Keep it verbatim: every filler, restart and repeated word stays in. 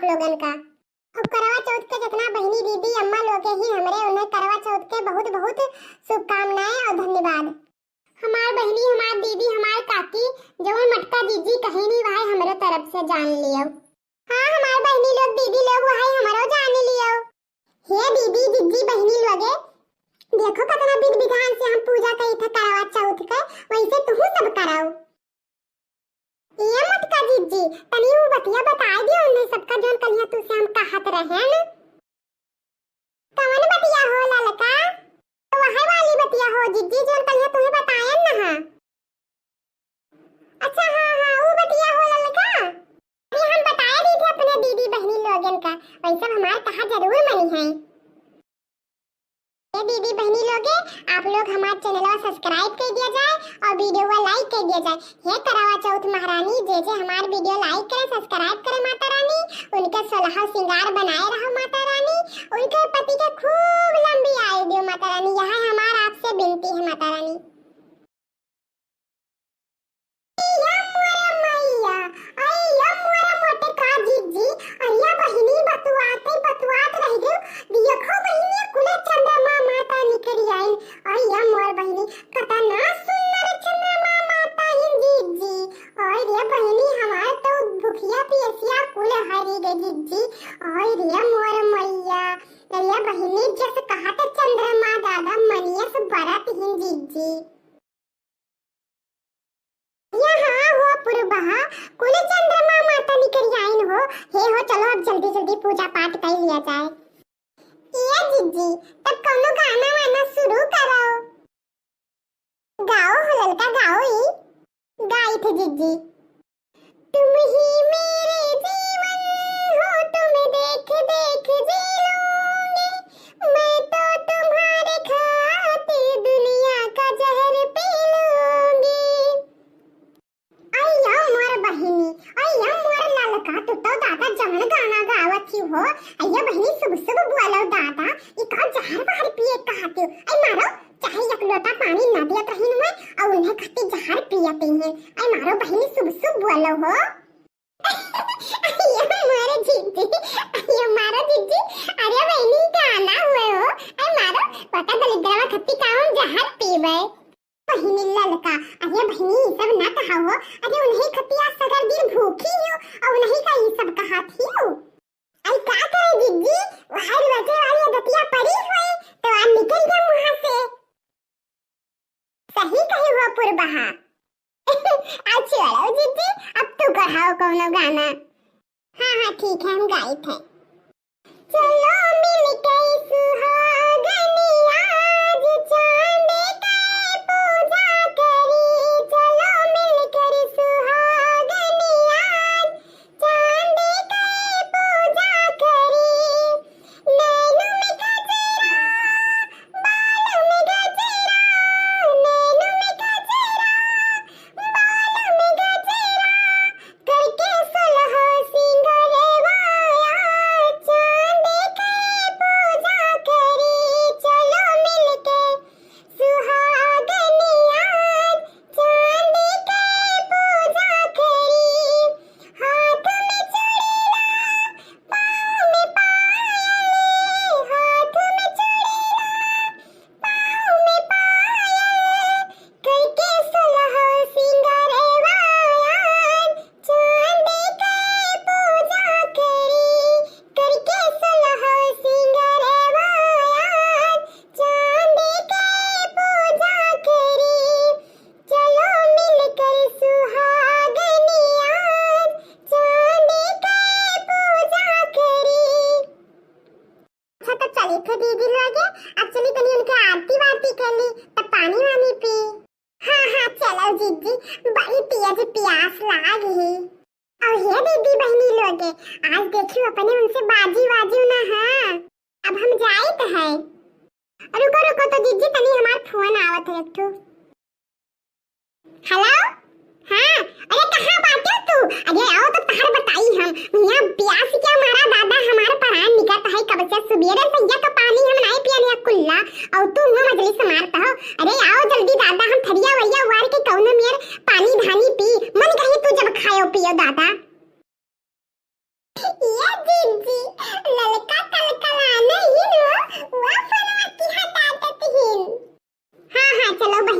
लोगन का। अब करवा चौथ के जितना बहिनी, दीदी, अम्मा लोग ही हमरे, उन्हें करवा चौथ के बहुत बहुत शुभकामनाएं और धन्यवाद। हमार बहिनी, हमार दीदी, हमार काकी, जवन मटका जिज्जी कहिनी, वही हमरे तरफ से जान लियो। हाँ, हमार बहिनी लोग, दीदी लोग, वही हमरो जान लियो। हे दीदी, जिज्जी, बहिनी लोगे, देखो कितना विधि विधान से हम पूजा करी थे करवा चौथ के, वैसे तुहू सब कराओ। ये मटका जिज्जी, तनी वो बतिया बताए दियो उन्हें सबका, जौन कलिया तू से हम कहत रहेन। कवन बतिया हो ललका? तो वही वाली बतिया हो जिज्जी, जौन कलिया तुम्हें बताएन न हा। अच्छा, हाँ, हाँ, वो बतिया हो ललका। अरे, हम बताए दी थे अपने दीदी बहिनी लोगन का, वैसे हमार कहा जरूर मनी है। ए दीदी बहिनी लोगे, आप लोग हमार चैनलवा subscribe कर दिया जाए और वीडियो को like कर दिया जाए। हे करवा चौथ महारानी, जे जे हमार वीडियो like करे, subscribe करे माता रानी, उनके सोलह सिंगार बनाए रहो माता रानी, उनके पति के खूब लंबी आयु दियो माता रानी, यह हमार आपसे विनती है माता रानी। अय्या मोरे मैया, अय्या मोरे मोटका जिज्जी, अय्या बहिनी बतुआते बतुआत रह गयो। देखो बहिनी, कुल चंद्रमा माता निकल आइन। अय्या मोर बहिनी, कतना सुंदर चंद्रमा माता ही जिज्जी। अरे बहिनी, हमार तो भुखिया पियसिया कुल हरी गई जिज्जी। अरे मोर मैया, अय्या बहिनी, जस कहत चंद्रमा दादा मनियस बरत ही जिज्जी। यहाँ हो पुरबहा, कुल चंद्रमा माता निकल आइन हो। हे हो, चलो अब जल्दी जल्दी पूजा पाठ कर लिया जाए। ए जिज्जी, तब कौनो गाना वाना शुरू करो। गाओ हो ललका, गाओ ई। गाई थे जिज्जी। तुम ही मेरे जीवन हो, तुम्हें देख देख जी लूंगी, मैं तो तुम्हारे खातिर दुनिया का जहर पी लूंगी। अय्या मोर बहिनी, अय्या मोर ललका, तू तो दादा जवन गाना गावत ही हो। अय्या बहिनी, शुभ शुभ बोलो दादा, ई का जहर बहर पिए कहत हो? अय मारो, चाहे एक लोटा पानी ना दियत रहीन मैं, और उन्हें खातिर जहर पियत हैं। अय मारो बहिनी, शुभ शुभ बोलो हो। अय्या मारो जिज्जी, अय्या मारो जिज्जी, अरे बहिनी गाना हुए हो। अय मारो, पता दलिद्रवा खत्ती काउन जहर पीवे। बहिनी ललका, अरे बहिनी, ई सब ना कहा हो। अरे उन्हीं खतिया सगर दिन भूखी हो, और उन्हीं का ई सब कहा थी हो। आई का करे जिज्जी, वहां रोजे वाली दतिया पड़ी हुई, तो आ निकल गया मुंह से। सही कही हो पुरबहा। अच्छा जिज्जी, अब तू कहाओ कौनो गाना। हाँ, हाँ, ठीक है, हम गाइत हैं। चलो मिलके सुहागन आज चांद के पूजा करी, चलो मिलकर सुहागन आज चांद के पूजा करी। नैनों में गजरा, बालों में गजरा, नैनों में गजरा, बालों में गजरा, करके सोलह सिंगरवा चांद के पूजा करी। चलो मिलके सुहागन आज चांद के पूजा करी। हाथ में चूड़ीला, पाँव में पायल, हाथ में चूड़ीला, पाँव में पायल, करके सोलह सिंगरवा आज चांद के पूजा करी, करके सोलह सिंगरवा आज चांद के पूजा करी। चलो मिलकर सुहागन आज चांद के पूजा करी। अच्छा, तो चली थे दीदी लोगे, अब चली तनी उनके आरती वारती कर ली, तब पानी वानी पी। हाँ, हाँ, चलो जिज्जी, बड़ी तेज प्यास लाग ही। और हे दीदी बहिनी लोगे, आज देखियो अपने उनसे बाजी वाजी ना, हाँ, अब हम जाइत है। रुको, रुको, तो जिज्जी तनी हमार फोन आवत है एक ठो। हेलो, हाँ, अरे कहाँ बाटे तू? अरे आओ तो तहार बताई हम। यहाँ प्यास के मारा दादा हमार परान निकलत है, कब से सुबेरे से ये तो पानी हम नहीं पियन है कुल्ला, और तू हुआ मजलिस मारत हो। अरे आओ जल्दी दादा, हम थरिया वरिया उवार के कौनो मेर पानी धानी पी, मन कही तू जब खायो पियो दादा। ये दीदी चलो